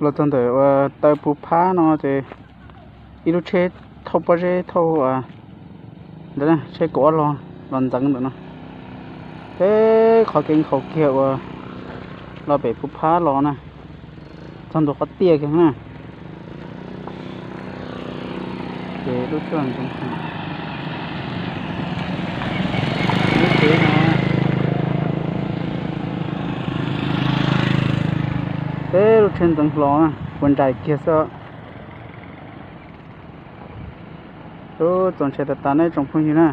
Los txog ntawm uas taw Phu Phab no ces ib lub tsheb thauj pob zeb thauj ntawd, tsheb kaum ob log los ntxeev ntawm no. Peb qhov kev nkhaus kiag uas los pem Phu Phab los na, txog ntua qhov tiaj kiag na. Ces lub tsheb ntxeev heev. Lub tsheb no, peb lub tsheb ntxeev hlo na, ua ntsais kiag xwb. Ub, txaus ntshai tas tas na tsoom phooj ywg na.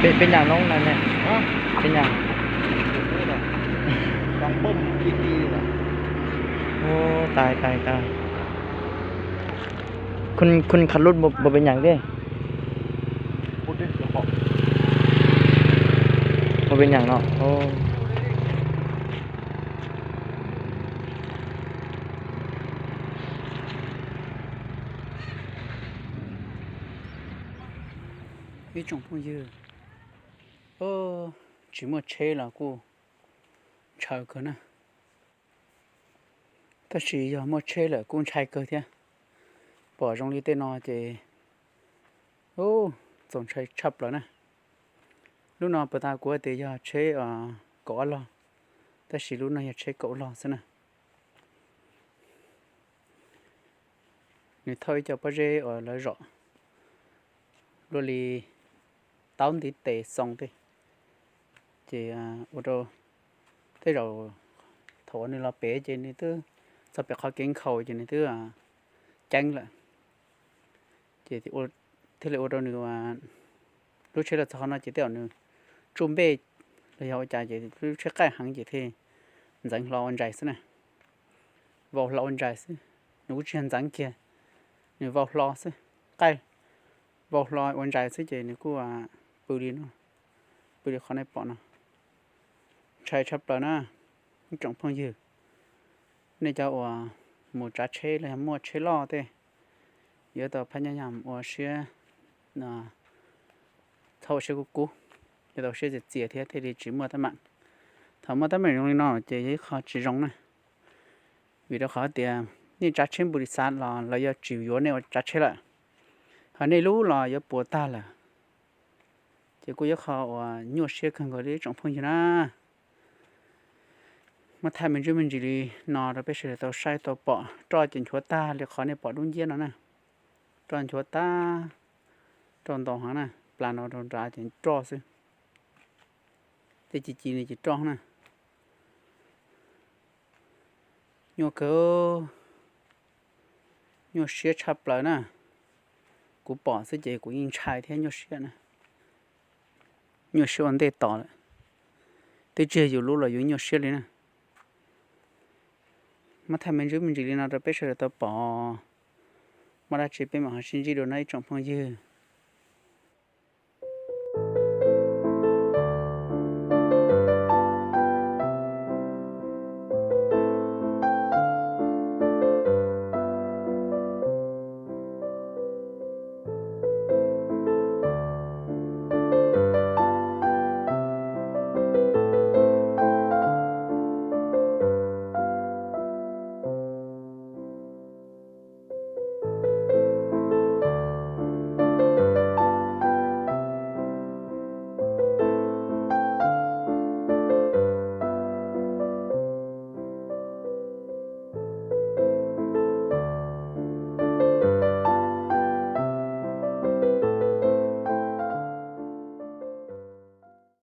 Peb nyas loo na ne, peb nyas. Tais tais tais. Khun khas lub npau peb nyas thiab. Npau peb nyas no. Ib tsoom phooj ywg, tsis muaj tsheb los kuj ntshaw kawg na. Tab sis yog muaj tsheb lawm kuj ntshai kawg thiab. Pom zoo li tej no ces, ub, txaus ntshai tshaj plaws na. Lub no puas tas kuv tias yog tsheb kaum ob log, tab sis lub no yog tsheb kaum log xwb na. Nws thauj ib co pob zeb uas lawv zom luaj li taub ntiv tes xoo tej, ces ua rau tej zaum thaum uas nws los pem ces nws twb txog pem qhov kev nkhaus ces nws twb ceeb lawm. Ces thiaj li ua rau nws, lub tsheb los txog qhov no ces tej zaum nws tsuj npej los yog ua cas ces lub tsheb qaij heev ces thiaj ntxeev hlo ua ntsais xwb na. Vau hlo ua ntsais xwb, nws kuj tsis yog ntxeev kiag, nws vau hlo xwb, qaij vau hlo ua ntsais xwb ces nws kuj pw li no, pw li qhov nej pom no. Ntshai tshaj plaws na ib tsoom phooj ywg. Nej cov uas mus tsav tsheb los yog muaj tsheb loj tej, yuav tau phab nyab yam ua siab, txhob ua siab kub kub, yuav tau ua siab txias txias thiab thiaj li tsis muaj teeb meem. Thaum muaj teeb meem zoo li no ces yog ib qho tsis zoo na, vim rau qhov tias nej tsav tsheb npu li xav los lawv yuav tsis yuav nej ua tsav tsheb lawm, ho nej lub los yuav puas tag lawm. Ces kuj yog qho uas nyuaj siab kawg nkaus li ib tsoom phooj ywg na. Muab thaij me ntsuj me ntsis li no rau peb sawv daws tau saib tau pom. Roj ces nchuav tag li qhov nej pom dub nciab no na. Roj nchuav tag, roj ntau heev na, plas no rau nrad ces roj xwb. Tej ci ci no ces roj na. Nyuaj kawg, nyuaj siab tshaj plaws na. Kuv pom xwb ces kuv yeej ntshai thiab nyuaj siab na. Nyuaj siab ua ntej tos lawm, twb tsis yog yus lub los yuav nyuaj siab li na. Muab thaij me ntsuj me ntsis li no rau peb sawv daws tau pom. Muaj dab tsi peb mam ho sib ntsib dua na ib tsoom phooj ywg.